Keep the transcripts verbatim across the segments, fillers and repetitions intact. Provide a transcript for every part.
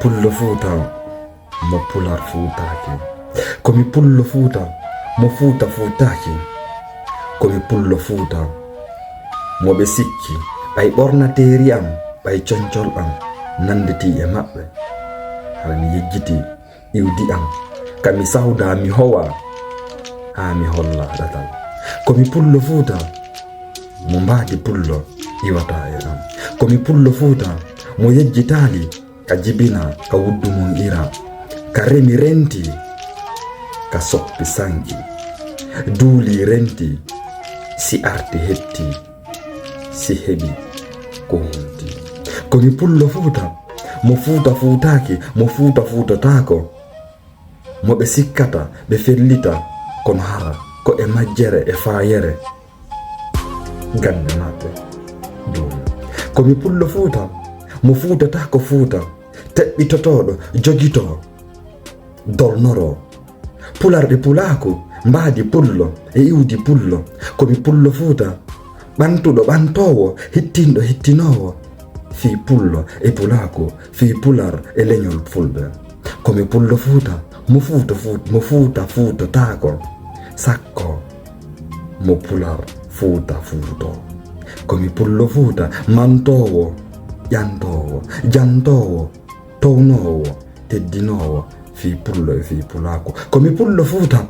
Pullo Fuuta, mo Pular fuutaaki. Ko mi Pullo Fuuta, mo Fuuta fuutaaki. Ko mi Pullo Fuuta, mo ɓe sikki, ɓay ɓornateeri am, ɓay concol am, nannditii e maɓɓe. Hara mi yejjitii iwdi am, ka mi sawdaa mi howaa, haa mi hollaa ɗatal. Ko mi Pullo Fuuta, mo mbaadi pullo iwataa e am. Ko mi Pullo Fuuta, mo yejjitaali, ka jibina, ka wuddu mum ira, ka remi renti, ka soppi sanki, duuli renti, si arti hetti, si heɓi ko hunti. Ko mi Pullo Fuuta, mo Fuuta fuutaaki, mo Fuuta fuutataako, mo ɓe sikkata, ɓe fellita, kono hara ko e majjere e faayere gannde maɓɓe duumi. Ko mi Pullo Fuuta, mo fuutataako Fuuta, teɓɓitotooɗo, jogitoo, dolnoroo. Pularɗe pulaaku, mbaadi pullo e iwdi pullo. Ko mi Pullo Fuuta, ɓantuɗo ɓantoowo, hittinɗo hittinoowo, fii pullo e pulaaku, fii pular e leñol fulɓe. Ko mi Pullo Fuuta, mo Fuuta fuut-, mo Fuuta fuutataako, sakko mo Pular Fuuta fuutoo. Ko mi Pullo Fuuta, mantoowo, ƴantoowo, jantoowo, townoowo, teddinoowo, fii pullo e fii pulaaku. Ko mi Pullo Fuuta,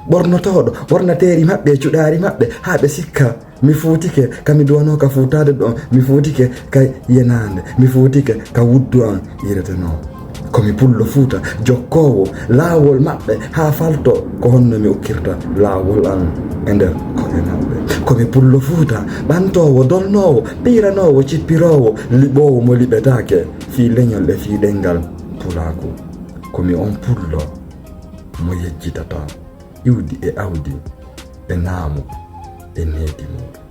ɓornotooɗo ɓornateeri maɓɓe e cuɗaari maɓɓe, haa ɓe sikka mi fuutike, ka mi duwanoo ka fuutaade ɗon, mi fuutike ka yenaande, mi fuutike ka wuddu am iretenoo. Ko mi Pullo Fuuta, jokkoowo laawol maɓɓe haa falto ko honno mi okkirta laawol am e nder ko'e maɓɓe. Ko mi Pullo Fuuta, ɓantoowo, dolnoowo, piiranoowo, cippiroowo, liɓoowo mo liɓetaake fii leñol e fii ɗemngal pulaaku. Ko mi on pullo mo yejjitata iwdi e awdi e naamu e needi muuɗum.